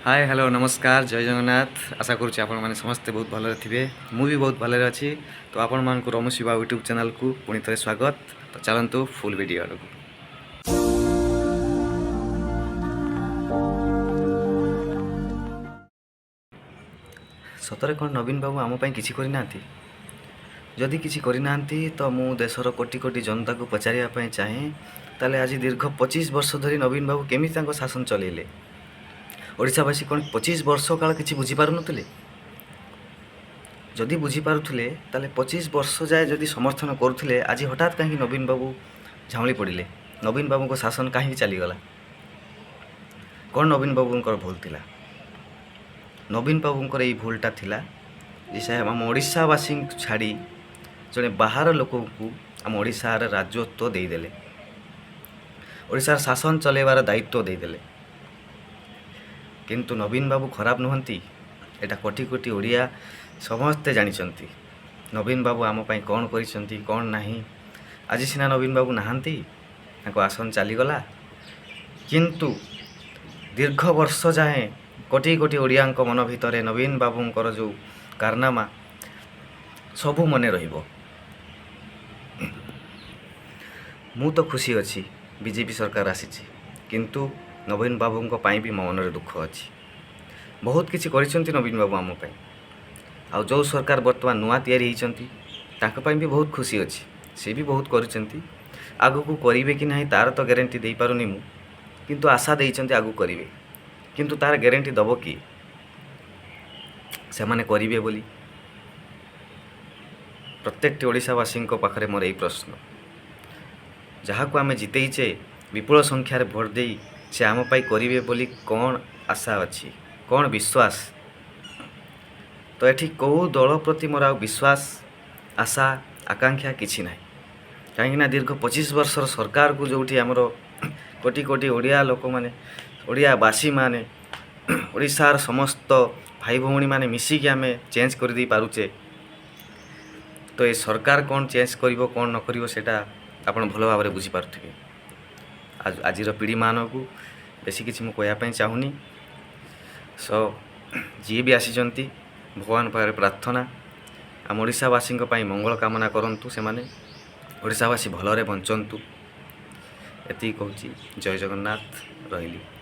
ହାଏ, hello, ନମସ୍କାର, ଜୟ ଜଗନ୍ନାଥ। ଆଶା କରୁଛି ଆପଣମାନେ ସମସ୍ତେ ବହୁତ ଭଲରେ ଥିବେ। ମୁଁ ବି ବହୁତ ଭଲରେ ଅଛି। ତ ଆପଣମାନଙ୍କୁ ରମୁ ଶିବା ୟୁଟ୍ୟୁବ୍ ଚ୍ୟାନେଲକୁ ପୁଣି ଥରେ ସ୍ୱାଗତ। ତ ଚାଲନ୍ତୁ ଫୁଲ୍ ଭିଡ଼ିଓ ଆଡ଼କୁ। ସତରେ କ'ଣ ନବୀନ ବାବୁ ଆମ ପାଇଁ କିଛି କରିନାହାନ୍ତି? ଯଦି କିଛି କରିନାହାନ୍ତି, ତ ମୁଁ ଦେଶର କୋଟି କୋଟି ଜନତାକୁ ପଚାରିବା ପାଇଁ ଚାହେଁ, ତାହେଲେ ଆଜି ଦୀର୍ଘ 25 ବର୍ଷ ଧରି ନବୀନ ବାବୁ କେମିତି ତାଙ୍କ ଶାସନ ଚଲେଇଲେ? ଓଡ଼ିଶାବାସୀ କ'ଣ 25 ବର୍ଷ କାଳ କିଛି ବୁଝିପାରୁନଥିଲେ? ଯଦି ବୁଝିପାରୁଥିଲେ, ତାହେଲେ 25 ବର୍ଷ ଯାଏ ଯଦି ସମର୍ଥନ କରୁଥିଲେ, ଆଜି ହଠାତ୍ କାହିଁକି ନବୀନ ବାବୁ ଝାଉଁଳି ପଡ଼ିଲେ? ନବୀନ ବାବୁଙ୍କ ଶାସନ କାହିଁକି ଚାଲିଗଲା? କ'ଣ ନବୀନ ବାବୁଙ୍କର ଭୁଲ ଥିଲା? ନବୀନ ବାବୁଙ୍କର ଏଇ ଭୁଲଟା ଥିଲା ଯେ ସେ ଆମ ଓଡ଼ିଶାବାସୀଙ୍କୁ ଛାଡ଼ି ଜଣେ ବାହାର ଲୋକଙ୍କୁ ଆମ ଓଡ଼ିଶାର ରାଜତ୍ୱ ଦେଇଦେଲେ, ଓଡ଼ିଶାର ଶାସନ ଚଲେଇବାର ଦାୟିତ୍ୱ ଦେଇଦେଲେ। କିନ୍ତୁ ନବୀନ ବାବୁ ଖରାପ ନୁହନ୍ତି, ଏଇଟା କୋଟି କୋଟି ଓଡ଼ିଆ ସମସ୍ତେ ଜାଣିଛନ୍ତି। ନବୀନ ବାବୁ ଆମ ପାଇଁ କ'ଣ କରିଛନ୍ତି, କ'ଣ ନାହିଁ। ଆଜି ସିନା ନବୀନ ବାବୁ ନାହାନ୍ତି, ତାଙ୍କ ଆସନ ଚାଲିଗଲା, କିନ୍ତୁ ଦୀର୍ଘ ବର୍ଷ ଯାଏଁ କୋଟି କୋଟି ଓଡ଼ିଆଙ୍କ ମନ ଭିତରେ ନବୀନ ବାବୁଙ୍କର ଯେଉଁ କାରନାମା ସବୁ ମନେ ରହିବ। ମୁଁ ତ ଖୁସି ଅଛି, ବିଜେପି ସରକାର ଆସିଛି, କିନ୍ତୁ ନବୀନ ବାବୁଙ୍କ ପାଇଁ ବି ମୋ ମନରେ ଦୁଃଖ ଅଛି। ବହୁତ କିଛି କରିଛନ୍ତି ନବୀନ ବାବୁ ଆମ ପାଇଁ। ଆଉ ଯେଉଁ ସରକାର ବର୍ତ୍ତମାନ ନୂଆ ତିଆରି ହେଇଛନ୍ତି, ତାଙ୍କ ପାଇଁ ବି ବହୁତ ଖୁସି ଅଛି। ସେ ବି ବହୁତ କରିଛନ୍ତି। ଆଗକୁ କରିବେ କି ନାହିଁ, ତା'ର ତ ଗ୍ୟାରେଣ୍ଟି ଦେଇପାରୁନି ମୁଁ, କିନ୍ତୁ ଆଶା ଦେଇଛନ୍ତି ଆଗକୁ କରିବେ। କିନ୍ତୁ ତା'ର ଗ୍ୟାରେଣ୍ଟି ଦେବ କିଏ ସେମାନେ କରିବେ ବୋଲି? ପ୍ରତ୍ୟେକଟି ଓଡ଼ିଶାବାସୀଙ୍କ ପାଖରେ ମୋର ଏଇ ପ୍ରଶ୍ନ। ଯାହାକୁ ଆମେ ଜିତେଇଛେ ବିପୁଳ ସଂଖ୍ୟାରେ ଭୋଟ ଦେଇ, ସେ ଆମ ପାଇଁ କରିବେ ବୋଲି କ'ଣ ଆଶା ଅଛି, କ'ଣ ବିଶ୍ୱାସ? ତ ଏଠି କେଉଁ ଦଳ ପ୍ରତି ମୋର ଆଉ ବିଶ୍ୱାସ, ଆଶା, ଆକାଂକ୍ଷା କିଛି ନାହିଁ। କାହିଁକିନା ଦୀର୍ଘ 25 ବର୍ଷର ସରକାରକୁ ଯେଉଁଠି ଆମର କୋଟି କୋଟି ଓଡ଼ିଆ ଲୋକମାନେ, ଓଡ଼ିଆବାସୀମାନେ, ଓଡ଼ିଶାର ସମସ୍ତ ଭାଇ ଭଉଣୀମାନେ ମିଶିକି ଆମେ ଚେଞ୍ଜ କରିଦେଇ ପାରୁଛେ, ତ ଏ ସରକାର କ'ଣ ଚେଞ୍ଜ କରିବ, କ'ଣ ନ କରିବ, ସେଇଟା ଆପଣ ଭଲ ଭାବରେ ବୁଝିପାରୁଥିବେ। ଆଜିର ପିଢ଼ିମାନଙ୍କୁ ବେଶୀ କିଛି ମୁଁ କହିବା ପାଇଁ ଚାହୁଁନି। ସୋ ଯିଏ ବି ଆସିଛନ୍ତି, ଭଗବାନ ପାଖରେ ପ୍ରାର୍ଥନା, ଆମ ଓଡ଼ିଶାବାସୀଙ୍କ ପାଇଁ ମଙ୍ଗଳ କାମନା କରନ୍ତୁ। ସେମାନେ ଓଡ଼ିଶାବାସୀ ଭଲରେ ବଞ୍ଚନ୍ତୁ, ଏତିକି କହୁଛି। ଜୟ ଜଗନ୍ନାଥ। ରହିଲି।